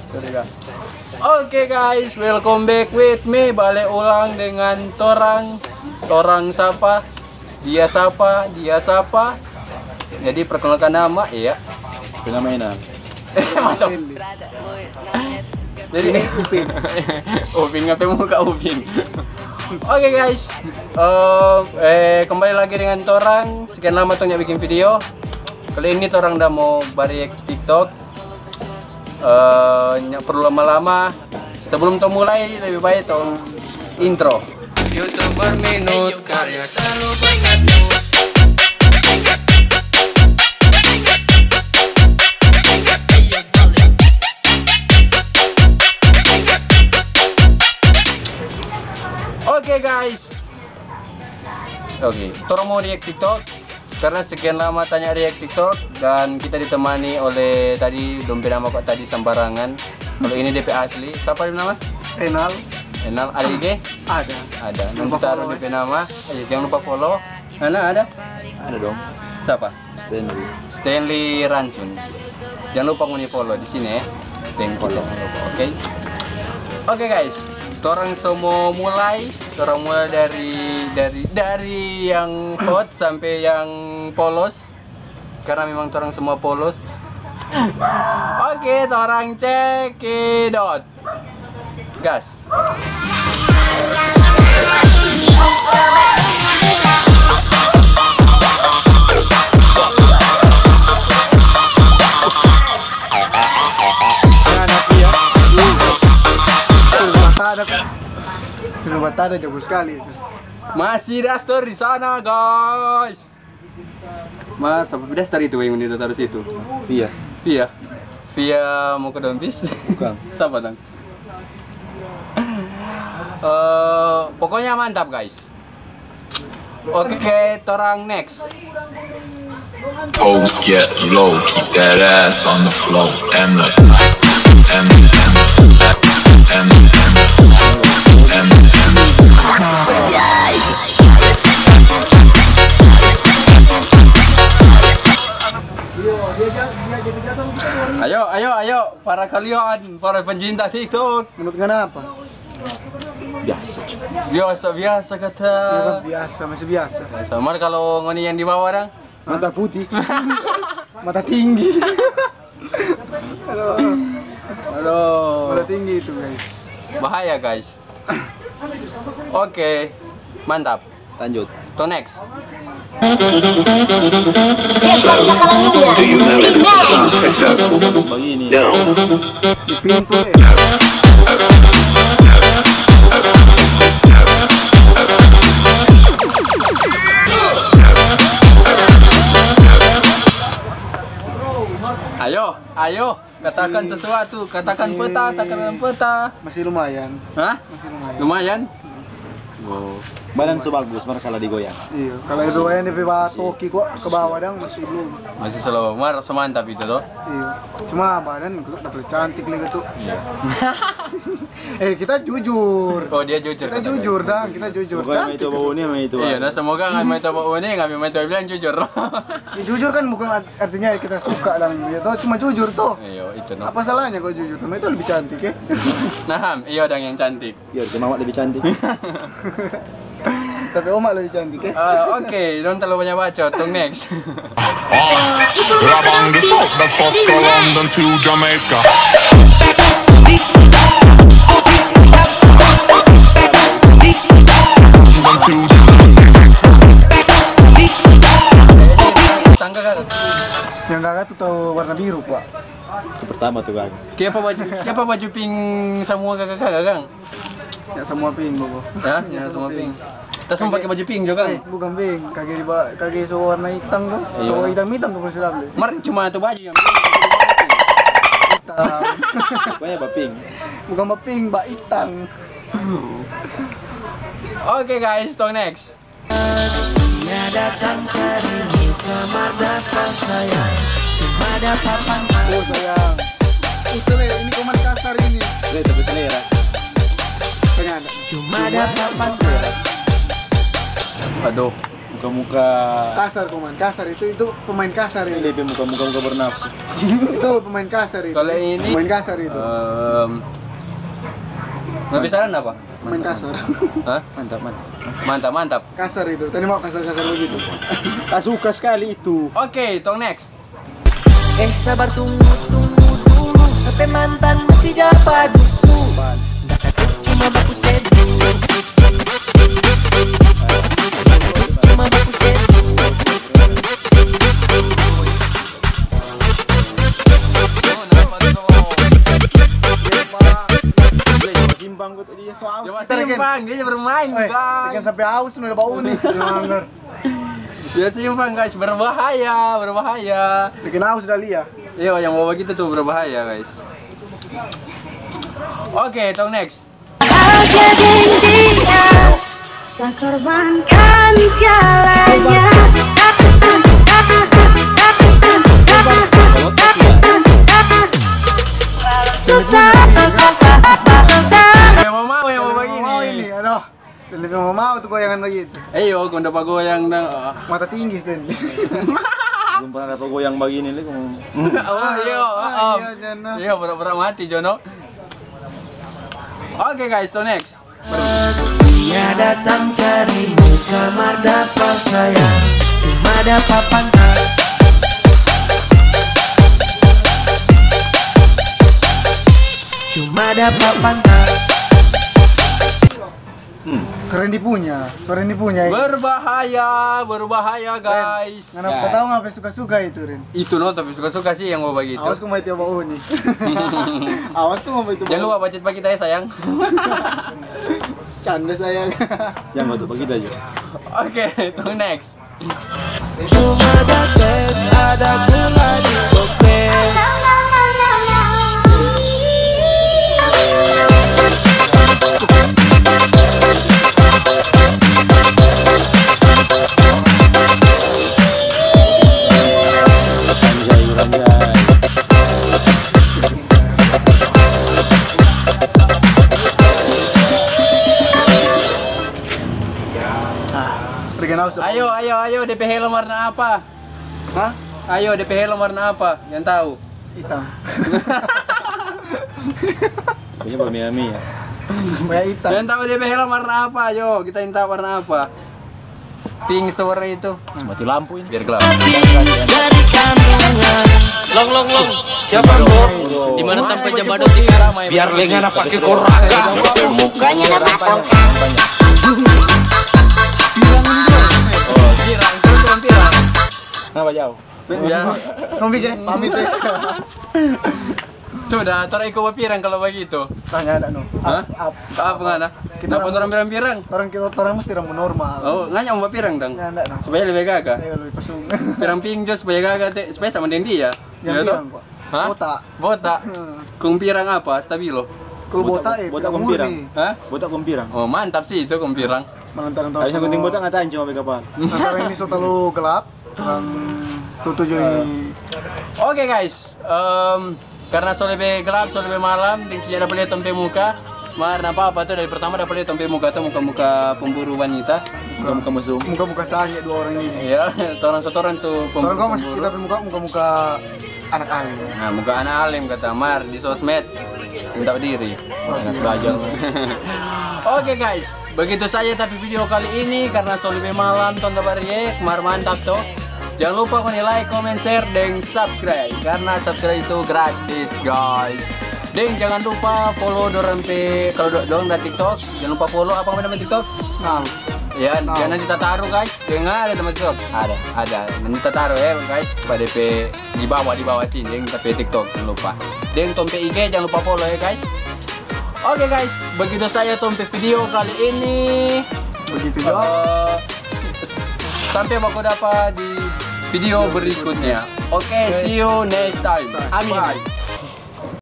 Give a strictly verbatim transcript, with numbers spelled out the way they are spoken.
Sorry, Kak. Oke, guys, welcome back with me. Bale ulang dengan torang. Torang sapa? Dia sapa? Dia sapa? Jadi perkenalkan nama, iya. Nama Enal. Mantap. Jadi Upin. Upin, ngapain muka Upin? Oke, guys, eh, eh, kembali lagi dengan torang. Sekian lama tong nyanda bikin video. Kali ini torang udah mau ba-react TikTok. Eh, nyanda perlu lama-lama. Sebelum tong mulai, lebih baik tong intro. YouTuber Minut karya selalu bersatu. Oke, guys. Oke, torang mau react TikTok. Karena sekian lama tanya react TikTok dan kita ditemani oleh tadi dong pe nama kok tadi sembarangan. Kalau ini depe asli, siapa dia nama? Enal. Enal, ada I G? Ada. Ada. Nanti taruh depe nama. Ayo, jangan lupa follow. Mana ada? Ada dong. Siapa? Stanley. Stanley Ransun. Jangan lupa ngoni follow di sini ya. Thank you. Follow. Oke. Oke, guys, torang so mo mulai. Torang mulai dari dari dari yang hot sampai yang polos. Karena memang torang semua polos. Oke, torang cekidot. Gas. Rumah tangga, rumah tangga jago sekali. Masih daster di sana, guys. Mas, apa pedas tadi tu yang dia taruh situ? Via. Via. Via mau ke Dompis? Bukan. Siapa, Tang? Eh, pokoknya mantap, guys. Oke, torang next. Hoes get low, keep that ass on the floor. And the, and, and, and, and, and, and, Ayo, ayo, ayo, para kalian, para pencinta TikTok. Menurut ngana apa? Biasa. Biasa, biasa kata. Iya kan, biasa, masih biasa. Biasa. Mar kalau ngoni yang di bawah dang? Mata putih. Mata tinggi. Aduh. Aduh. Mata tinggi itu, guys. Bahaya, guys. Oke, mantap. Lanjut. To next. Cepat, Kak Kalaminya. Begini. Di pintu, eh. Ayo, ayo, katakan sesuatu, katakan peta, katakan peta. Masih lumayan. Hah? Masih lumayan. Lumayan? Oh. Badan so bagus, mar kalah digoyang. Iya, kalau digoyang dia pe ba toki kok ke bawah dang masih belum. Masih slow, mar so mantap itu toh. Iya. Cuma badan kok udah paling cantik lagi tuh. Iya. Eh, kita jujur. Oh, dia jujur. Kita jujur dang, kita jujur. Semoga yang itu bau ini, yang itu. Iya, nah semoga nggak mau itu bau ini, nggak mau itu bilang jujur. Ya, jujur kan bukan art-, artinya kita suka dang, ya toh, cuma jujur toh. Iya, itu no. Apa salahnya kalau jujur? Sama itu lebih cantik ya. Nah, iya dang yang cantik. Iya, cuma awak lebih cantik. Tapi omak lebih cantik ya. Ah, oke, dong terlalu banyak bacot. Tong next. Rabang the fuck, the fuck from London to Jamaica. London to Tangga kakak. Yang kakak tuh tahu warna biru, Pak. Itu pertama tuh, Kang. Kiapa baju, kiapa baju pink semua kakak-kakak, Kang? Ya, semua pink, Bobo. Ya, ya, semua pink. Kita semua pakai baju pink juga, Kang? Eh, bukan pink, kage di ba-, kage so warna hitam tuh. Iya. Toko hitam-hitam tuh, Bos Ramli. Kemarin cuma satu baju yang hitam. Pokoknya ba pink. Bukan ba pink, ba hitam. Oke, guys, tong next. Dia datang cari muka mar dapa sayang. Cuma dapa pantai. Oh, sayang. Itu le, ini koman kasar ini. Le, tapi selera. Tanya ada. Cuma dapa pantai. Aduh, Muka-muka. Kasar, koman. Kasar itu, itu pemain kasar itu. Ini dia muka-muka, muka bernafsu. Itu pemain kasar itu. Kalau ini, pemain kasar itu. Em, nggak bisa apa? Pemain kasar. Hah? Mantap, mantap. Mantap, mantap. Kasar itu. Tadi mau kasar-kasar begitu. Tak suka sekali itu. Oke, tong next. Eh, sabar, tunggu, tunggu dulu. Sampe mantan masih ja padusu. Cuma baku sedih. Cuma baku sedih. Simpang kok tadi ya, so aus. Dia masih simpang, dia bermain, guys. Bikin sampai aus, sudah bau nih. Dia simpang, guys, berbahaya, berbahaya. Bikin aus dah, Lia. Iya, yang bawa gitu tuh berbahaya, guys. Oke, tong next. Kau jadi dia, saya korbankan segalanya. Susah. Yang mau, mau, yang mau begini. Mau ini, aduh. Lebih mau, mau tuh goyangan begitu. Ayo, kau dapat goyang dong. Oh. Mata tinggi, Sten. Belum pernah dapat goyang begini, Li. Oh, iya, oh, iya, Jono. Iya, pura-pura mati, Jono. Oke, guys, to next. Dia datang cari muka mar dapa sayang, cuma dapa pantat. Cuma dapa pantat. Hmm. Keren dipunya, so keren dipunya. Berbahaya, berbahaya, guys. Ngana tahu ngapa suka-suka itu, Rin? Itu no, tapi suka-suka sih yang mau begitu. Awas, ku mau itu bau nih. Awas, ku mau itu. Jangan lupa budget bagi kita ya, sayang. Canda, sayang. Jangan lupa kita aja. Oke, to next. Cuma da tes, ada gula di koktes. Ayo, ayo, ayo, depe helm warna apa? Hah? Ayo, depe helm warna apa? Yang tahu. Hitam. Punya bermia-mia. Punya hitam. Yang tahu depe helm warna apa? Ayo, kita minta warna apa? Pink itu warna itu. Mati lampu ini. Biar gelap. Dari kandungan. Long, long, long. Siapa, Bro? Di mana tempat jam badut ini? Biar lengan apa ke koraka? Mukanya ada batang. Oh, girang, terus nanti lah. Kenapa jauh? Ya. Zombie, ke? Pamit, ya. Sudah, tar iko bapirang kalau begitu. Tanya ada, no. Hah? Ap, ap. Apa ngana? Kita orang pirang-pirang. Orang kita, orang mesti orang normal. Oh, ngana mau bapirang dang? Ngana, no. Supaya lebih gaga. Ayo, lebih pesung. Pirang pinjo supaya gaga, te. Supaya sama deng dia. Yang pirang, kok. Hah? Botak. Botak. Hmm. Kong pirang apa? Stabilo. Kalau botak, eh, botak kong pirang. Hah? Botak kong pirang. Oh, mantap sih itu kong pirang. Malantaran tahu. Yang penting botak ngatain cuma bega pa. Lantaran ini so terlalu gelap. Orang tutup jo ini. Oke, guys, em, karena so lebe gelap, so lebe malam, deng sini ada pe lia tong pe muka. Mar, napa apa tu, dari pertama ada pe lia tong pe muka tu, muka-muka pemburu wanita. Muka-muka mesum. Muka-muka sange dua orang ini. Iya, torang satu orang tu pemburu. Torang kau masih kita pe muka, muka-muka anak alim. Nah, muka anak alim kata Mar di sosmed. Minta diri. Anak bajang. Oke, guys, begitu saja tapi video kali ini, karena so lebe malam, tong da bariek, mar mantap to. Jangan lupa kong like, comment, share, deng subscribe, karena subscribe itu gratis, guys. Deng jangan lupa follow dorang pe, kalau do-, dorang da TikTok, jangan lupa follow, apa namanya TikTok? Nah. Ya, nah. Jangan kita taruh, guys. Deng ada teman TikTok? Ada. Ada. Nanti kita taruh ya, guys, pada pe di bawah, di bawah sini, deng kita pe TikTok, jangan lupa. Deng tong pe I G, jangan lupa follow ya, guys. Oke, guys, begitu saja tong pe video kali ini. Begitu juga. Eh, sampai baku dapa di video berikutnya. Oke, see you next time. Amin. Bye.